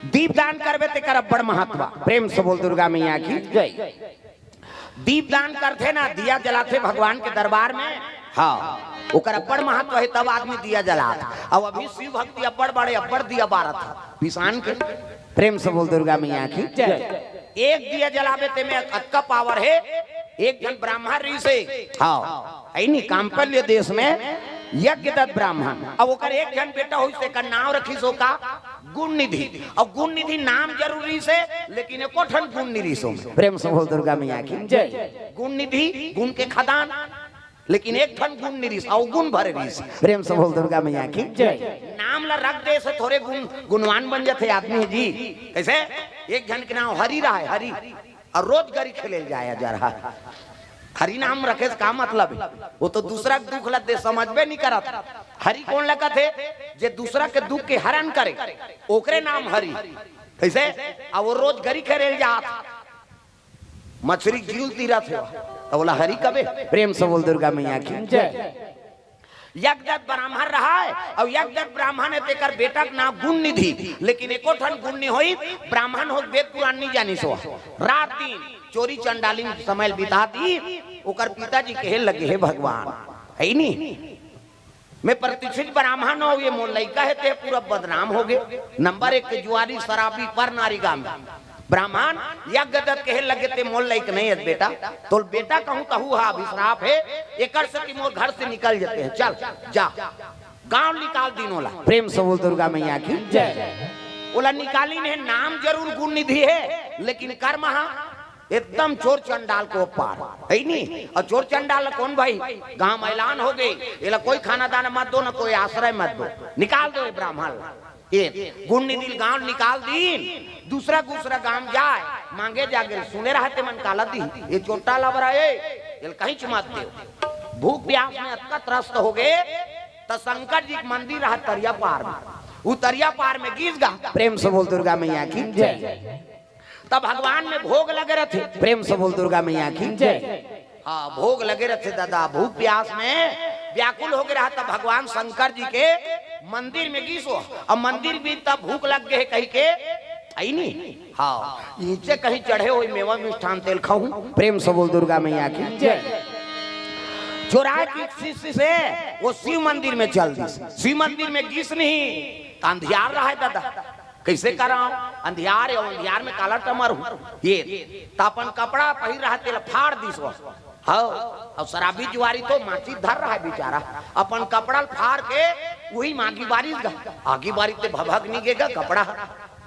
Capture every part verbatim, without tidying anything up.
दीप दान करबे तेकर अब्बड़ महत्व। प्रेम से बोल दुर्गा मैया की जय। दीप दान करथे ना, दिया जलाथे भगवान के दरबार में, हाँ, ओकर अब्बड़ महत्व हे, तब आदमी दिया जलात। अब अभी शिव भक्ति अब्बड़ बड़े, अब्बड़ दिया बारत हे पिसान के। प्रेम से बोल दुर्गा मैया की जय। एक दिया जलाबे ते में अतका पावर हे। एक झन ब्राह्मण रिहिसे, हाँ, है नी, कांपल्य देश में यज्ञदत्त ब्राह्मण। अब ओकर एक झन बेटा होइस, तेकर नाम रखिस ओका गुण निधि। अब गुण निधि नाम जरूर रिहिसे, लेकिन एको ठन गुण नइ रिहिस ओमे। प्रेम से बोल दुर्गा मैया की जय। गुण निधि, गुण के खदान, लेकिन एक ठन गुण नइ रिहिस, अवगुण भरे रिहिस। प्रेम से बोल दुर्गा मैया की जय। नाम ला रख दे से थोरे गुण, गुणवान बन जाथे आदमी जी। कइसे? एक झन के नाम हरि रहा हे, हरि, अउ रोज गरी खेले जाया जा रहा हे। हरि नाम रखे से का मतलब हे? वो तो दूसरा के दुख ला दे, समझबे नइ करत। हरि कोन ला कथे? जे दूसरा के दुख के हरण करे, ओकरे नाम हरि। कइसे? अब वो रोज गरी खेले जात, मछरी जीव तीरत हे, त ओला हरि कबे? प्रेम से बोल दुर्गा मैया की जय। यज्ञदत्त ब्राह्मण रहा हे, अउ यज्ञदत्त ब्राह्मण हे, तेकर बेटा के नाम गुण निधि, लेकिन एको ठन गुण नइ होइस। ब्राह्मण हो, वेद पुराण नइ जानिस हो। रात दिन चोरी चंडालिन समय ल बिता दिस। ओकर पिताजी कहे लगे, हे भगवान, है नी, मैं प्रतिष्ठित ब्राह्मण हों, ये मोर लइका हे ते पूरा बदनाम होगे। नंबर एक के जुआरी, शराबी, पर नारी गामी। ब्राह्मण यज्ञदत्त कहे लगे, ते मोर लइक नइ हे बेटा, तोर बेटा कहूं तहू हा अभिश्राप हे, एकर सेती मोर घर से निकल जाते हे, चल जा। गांव निकाल दिन ओला। प्रेम से बोल दुर्गा मैया की जय। ओला निकालिन हे, नाम जरूर गुण निधि हे, लेकिन कर्म हा एकदम चोर चंडाल के ओ पार, है नी? अउ चोर चंडाल ला कोन भाई? गांव में ऐलान होगे, एला कोई खाना दाना मत दो, ना कोई आश्रय मत दो, निकाल दो ये ब्राह्मण ला। ये गुण निधि ल गांव निकाल दीन, दूसरा दूसरा गांव जाय, मांगे जागे, सुने रहा ते मन काला दी, ये चोट्टा लबरा ए, एला कहीं च मत देव। भूख प्यास में अतका त्रस्त होगे, त शंकर जी के मंदिर रहा तरिया पार में, उ तरिया पार में गिस गा। प्रेम से बोल दुर्गा मैया की जय। तब भगवान में भोग लगे रथे। प्रेम से बोल दुर्गा मैया की जय। हाँ, भोग लगे रथे दादा, भूख प्यास में व्याकुल होगे रहा, तब भगवान शंकर जी के मंदिर में गिस हो। अब मंदिर भी तब भूख लग गे कहि के, है नी? हाँ, नीचे कहीं चढ़े होई मेवा मिष्ठान तेला खाहूं। प्रेम से बोल दुर्गा मैया की जय। चोराय के शिष्य से वो शिव मंदिर में चल दिस। शिव मंदिर में गिस नहीं, त अंधियार रहा हे दादा। कइसे करंव? अंधियार हे, अंधियार में काला टमरहूं। ये, त अपन कपड़ा पहिर रहा हे, तेला फाड़ दिस वो। हव, अउ शराबी जुआरी तो माचिस धर रहा हे बिचारा। अपन कपड़ा ल फाड़ के उही म आगी बारिस गा। आगी बारिस ते भभक नइ गे गा कपड़ा।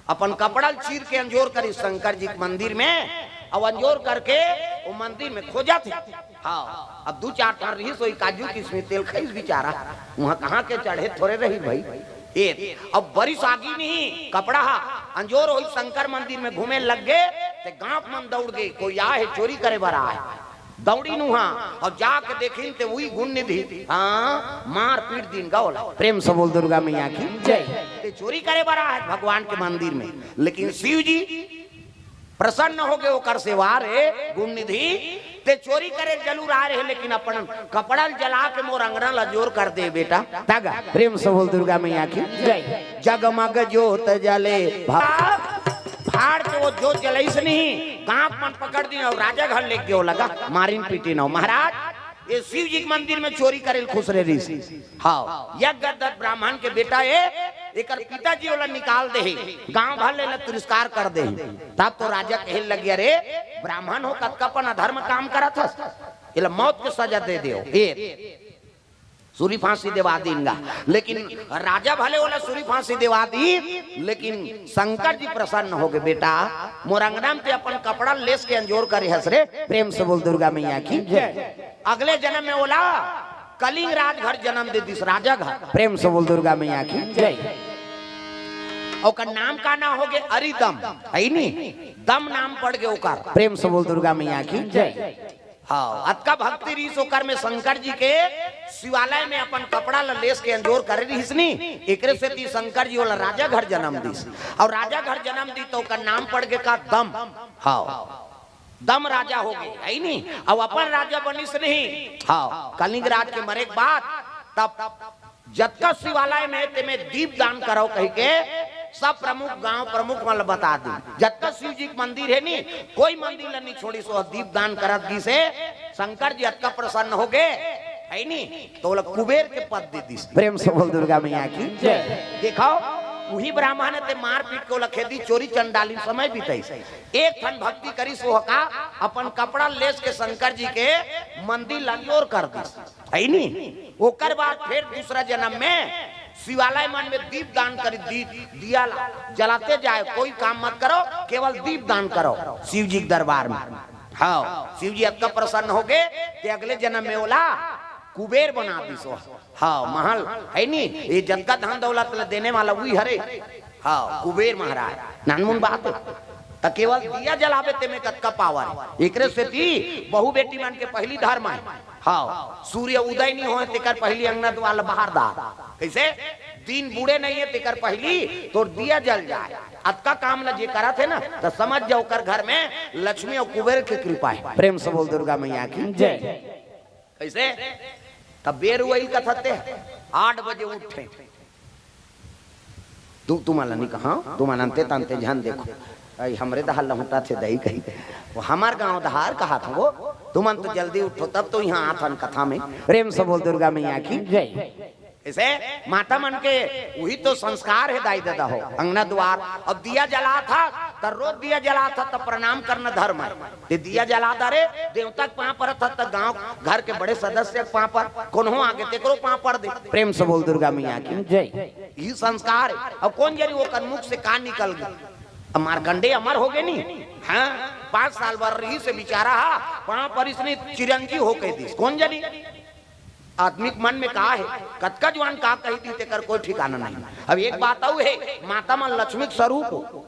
अपन कपड़ा ल चीर के अंजोर करिस शंकर जी के मंदिर में, अउ अंजोर करके वो मंदिर में खोजत हे। हाँ, अब दू चार ठन रिहिस होही काजू किशमिश तेला खाइस बिचारा, उहां कहां के चढ़े थोरे रही भाई। ए, अब बारिस आगी नहीं, कपड़ा हा अंजोर होइस, शंकर मंदिर में घूमे लग गे, ते गांव के मन दउड़ गे, कोई आय हे चोरी करे बर आय। दउड़िन उहां, अउ जाके देखिन ते उही गुण निधि, हाँ, मार पीट दिन गा ओला। प्रेम से बोल दुर्गा मैया की जय। ते चोरी करे बर आय हे भगवान के मंदिर में, लेकिन शिव जी प्रसन्न होगे ओकर से, "वाह रे गुण निधि, ते चोरी करे जरूर आय रहे, लेकिन अपन कपड़ा ल जला के मोर अंगना ल अंजोर कर दे बेटा।" तगा प्रेम से बोल दुर्गा मैया की जय। जगमग जोत जले भा-, फाड़ के वो जोत जलाइस नहीं, गांव के मन पकड़ दिस अउ राजा घर लेग गे ओला गा, मारिन पीटिन अउ महाराज ये शिव जी के मंदिर में चोरी करे ल खुसरे रिहिस। हाँ, यज्ञदत्त ब्राह्मण के बेटा ए, एकर पिताजी ओला निकाल दे हे, गांव भर ले एला तिरस्कार कर दे हे। तब तो राजा कहे लगे, "अरे ब्राह्मण हो, कतका अपन अधर्म काम करत हस, एला मौत के सजा दे देव।" ए, सूली फांसी देवा दीन गा, लेकिन राजा भले ओला सूली फांसी देवा दीस, लेकिन शंकर जी प्रसन्न होगे, "बेटा, मोर अंगना में ते अपन कपड़ा ल लेस के अंजोर करे हस रे।" प्रेम से बोल दुर्गा मैया की जय। अगले जन्म में ओला कलिंग राजघर जन्म दे दिस, राजा घर। प्रेम से बोल दुर्गा मैया की जय। ओकर नाम का नाम होगे? अरिदम, है नी? दम नाम पड़ गे ओकर। प्रेम से बोल दुर्गा मैया की जय। हाँ, अतका भक्ति रिहिस ओकर में शंकर जी के, शिवालय में अपन कपड़ा ल लेस के अंजोर करे रिहिस नी, एकरे सेती शंकर जी ओला राजा घर जन्म दिस। अउ राजा घर जन्म दिस त ओकर नाम पड़ गे का? दम। हाँ, दम राजा होगे, है नी? अउ अपन राजा बनिस नहीं। हाँ, कलिंग राज के मरे के बाद तब जतका शिवालय में हे, तेमे दीप दान करव कहि के सब प्रमुख, गांव प्रमुख मन ल बता दी, जतका शिव जी के मंदिर हे नी, कोई मंदिर ल नहीं छोड़ी, सो दीप दान करत गिस हे। शंकर जी अतका प्रसन्न हो गे, है नी, तो ओला कुबेर के पद दे दिस। प्रेम से बोल दुर्गा मैया की जय। देखो, उही ब्राह्मण हे ते मारपीट के ओला खेदी, चोरी चंडाली समय बिताइस। एक ठन भक्ति करिस, ओह का अपन कपड़ा लेस के शंकर जी के मंदिर ल अंजोर कर दिस, है नी। ओकर बाद फिर दूसरा जन्म में शिवालय मन में दीप दान करी, दीप, दिया ला जलाते जाए, कोई काम मत करो, केवल दीप दान करो शिव जी के दरबार में। हाँ, शिव जी अतका प्रसन्न हो गे कि अगले जन्म में ओला कुबेर बना दिस। हाँ, महल है नी, ये जतका धन दौलत ल देने वाला वही हरे। हाँ, कुबेर महाराज, नानमुन बात हे। त केवल दिया जलाबे ते में कतका पावर हे। एकरे सेती बहू बेटी मन के पहिली धर्म हे। हाँ, सूर्य उदय नहीं होए तेकर पहिली अंगना दुआर ल बाहर डार। कैसे? दिन बूड़े नहीं हे तेकर पहिली तोर दिया जल जाए। अतका काम ल जे करत हे ना, त समझ जा ओकर घर में लक्ष्मी अउ कुबेर के कृपा हे। प्रेम से बोल दुर्गा मैया की जय। कैसे? तब बेर उइल कथते, आठ बजे उठे। तू, तुमन ल नहीं कहा, तुमन अंते तंते झन देखो। आई हमरे दहार लहुटा थे दई कही। वो हमार गांव दहार कहा था वो, तुमन तो जल्दी उठो, तब तो यहाँ आथन कथा में। प्रेम से बोल दुर्गा मैया की जय। ऐसे माता मन के वही तो संस्कार हे, दाई ददा हो, अंगना दुआर। अब दिया जलात हा, त रोज दिया जलात हा, त प्रणाम करना धर्म हे। ते दिया जलात हा रे, देवता के पाँव परत हा, त गांव घर के बड़े सदस्य के पाँव पर, कोनो आगे तेकरो पाँव पर दे। प्रेम से बोल दुर्गा मैया की जय। यही संस्कार हे। अब कोन जनी ओकर मुख से का निकल गे? अब मारकंडे अमर हो गे नी। हाँ, पाँच साल बर रहिस हे बिचारा हा, पाँव परिस नी, चिरंजीव हो के दिस। कोन जनी? आदमी के मन में का हे, कतका जुआन का कही दी, तेकर कोई ठिकाना नहीं। अब एक बात अउ हे, माता मन लक्ष्मी के स्वरूप हो।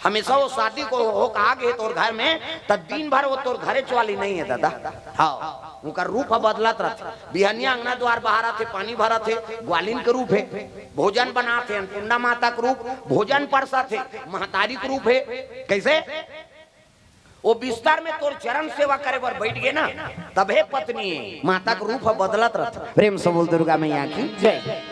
हमेशा वो शादी को हो का गे तोर घर में, त दिन भर वो तोर घरे च वाली नहीं हे ददा। हाँ, उनकर रूप ह बदलत रथे। बिहनिया अंगना दुआर बाहर आथे, पानी भरत हे, ग्वालिन के रूप हे। भोजन बनात हे, अन्नपूर्णा माता के रूप, भोजन परसत हे, महतारी के रूप हे। कैसे? वो बिस्तर में तोर चरण सेवा करे बर बैठ गे ना, तभे पत्नी हे। माता के रूप ह बदलत रथे। प्रेम से बोल दुर्गा मैया की जय।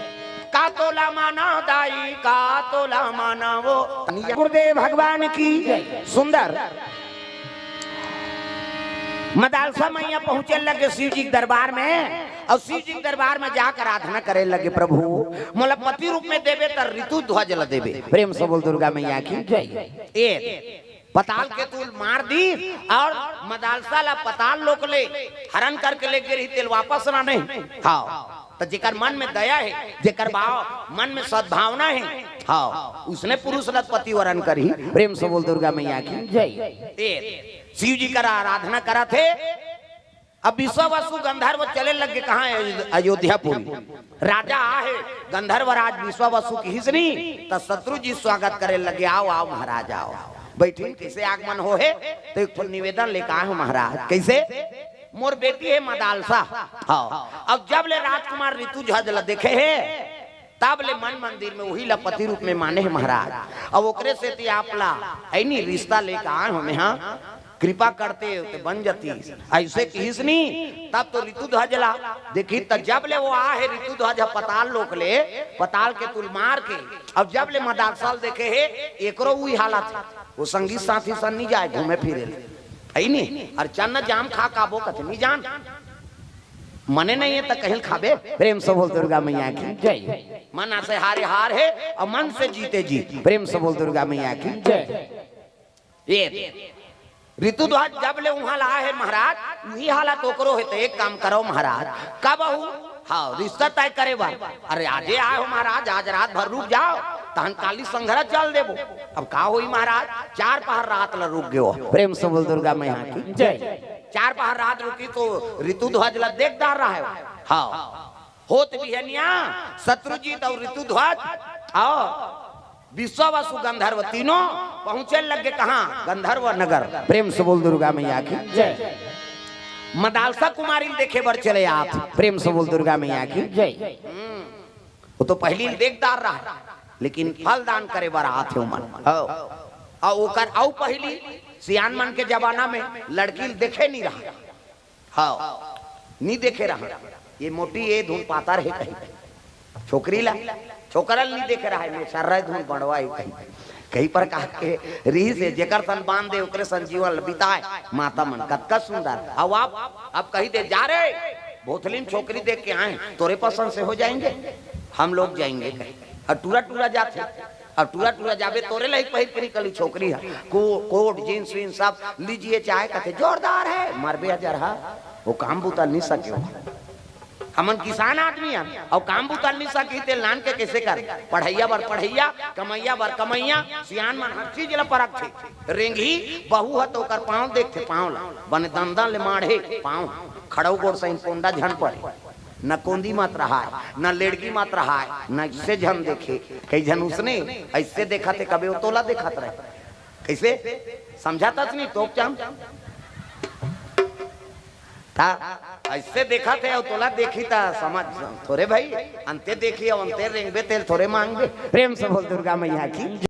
का तोला माना दाई, का तोला माना वो। गुरुदेव भगवान की जय। सुंदर। मदालसा मैया पहुंचे लगे शिव जी के दरबार में, अउ शिव जी के दरबार में जाकर आराधना करे लगे, प्रभु, मोला पति रूप में देबे त ऋतु ध्वज ल देबे। प्रेम से बोल दुर्गा मैया की जय। ए, पताल केतु ल मार दिस अउ मदालसा ला पताल लोक ले हरण करके ले गे रही, तेला वापस लाने। हाँ, त जेकर मन में दया हे, जेकर भाव, मन में सद्भावना हे, हाँ, उसने पुरुष ला पति वरण करही। प्रेम से बोल दुर्गा मैया की जय। ए, शिव जी कर आराधना करत हे। अब विश्वावसु गंधर्व चले लगे कहाँ? अयो-, अयोध्यापुरी। राजा आहे गंधर्व राज विश्वावसु किहिस नी, त शत्रुजीत स्वागत करे लगे, "आओ, आओ महाराज, आओ।" बैठिन, कैसे आगमन हो हे, तो एक ठो निवेदन लेके आए हो महाराज। कैसे? मोर बेटी हे मदालसा। हाँ। अब जब ले राजकुमार ऋतुध्वज ल देखे हे, तब ले मन मंदिर में उही ला पति रूप में माने हे महाराज। अब ओकरे सेती आप ला, है नी, रिश्ता लेके आए हो मैं, हाँ? कृपा करते ते बन जाती। ऐसे किहिस नी, तब तो ऋतुध्वज ला देखी, त जब ले वो आ हे ऋतुध्वज ह पताल लोक ले, पताल केतु ल मार के, अब जब ले मदालसा ल देखे हे, एकरो उही हालत हे। वो संगी साथी सन नहीं जाए घूमे फिरे ले, है नी? अउ चन्ना जाम खा काबो कथे नहीं जान, मने नहीं हे त कहिल खाबे। प्रेम से बोल दुर्गा मैया की जय। मन से हारे हार हे अउ मन से जीते जीत। प्रेम से बोल दुर्गा मैया की जय। ए, ऋतुध्वज जब ले उहाँ ला हे महाराज, उही हालत ओकरो हे, त एक काम करो महाराज, कब आहू? हाँ, रिश्ता तय करे बर। अरे आजे आए हो महाराज, आज रात भर रुक जाओ, तहन काली संघरा चल देबो। अब का होई महाराज, चार पहर रात ला रुक गयो। प्रेम से बोल दुर्गा मैया की जय। चार पहर रात रुकी तो ऋतुध्वज ला देख डार रहा है। हाँ, होत बिहनिया शत्रुजीत अउ ऋतुध्वज अउ विश्वावसु गंधर्व तीनों पहुंचे लगे कहाँ? गंधर्व नगर। प्रेम से बोल दुर्गा मैया की जय। मदालसा कुमारी ल देखे बर चले आत। प्रेम से बोल दुर्गा मैया की जय। वो तो पहिली ल देख डार रहा, लेकिन फल दान करे बर आत हे ओमन। हाँ। अउ ओकर अउ पहिली सियान मन के जमाना में लड़की ल देखे नहीं रहा। हाँ, नहीं देखे रहा। ये मोटी, ये धुन पातर हे कही। छोकरी ला, तो करल नहीं देखे रहा है, मैं सर रहे धुन बड़वा ही कहीं। कई प्रकार के रीस हे, जेकर सन बांध दे, ओकरे सन जीवन ल बिताए। माता मन कतका सुंदर। अब आप, अब कही दे, "जा रे, भोथली में छोकरी देख के आए, तोरे पसंद से हो जाएंगे, हम लोग जाएंगे।" कहे। अब टूरा टूरा जाथे, अब टूरा टूरा जाबे, तोरे लइक पहिर के निकली छोकरी है, को-, कोट, जींस वींस सब लीजिए, चाहे कथे, "जोरदार है।" मरबे हजार हा, वो काम बुता नहीं सके हो। हमन किसान आदमी हन, अउ काम बुता नहीं सकी, तेल लान के कैसे कर? पढ़ैया बर पढ़ैया, कमैया बर कमैया, सियान मन हर चीज ला परखथे। रेंगही बहू ह तो ओकर पाँव देखथे, पाँव ला, बने दंदा ले माढ़े पाँव, खड़ऊ गोड़ सही कोंडा झन पड़े, न कोंदी मत रहाय, न लेड़गी मत रहाय, न इससे झन देखे। कई झन उसने ऐसे देखत हे, कबे वो तोला देखत रहे। कैसे? समझातस नहीं तो क्या? ता ऐसे देखत हे, अउ तोला देखी ता समझ, थोरे भाई, अंते देखी, अउ अंते रेंगबे, तेल थोरे मांगबे। प्रेम से बोल दुर्गा मैया की।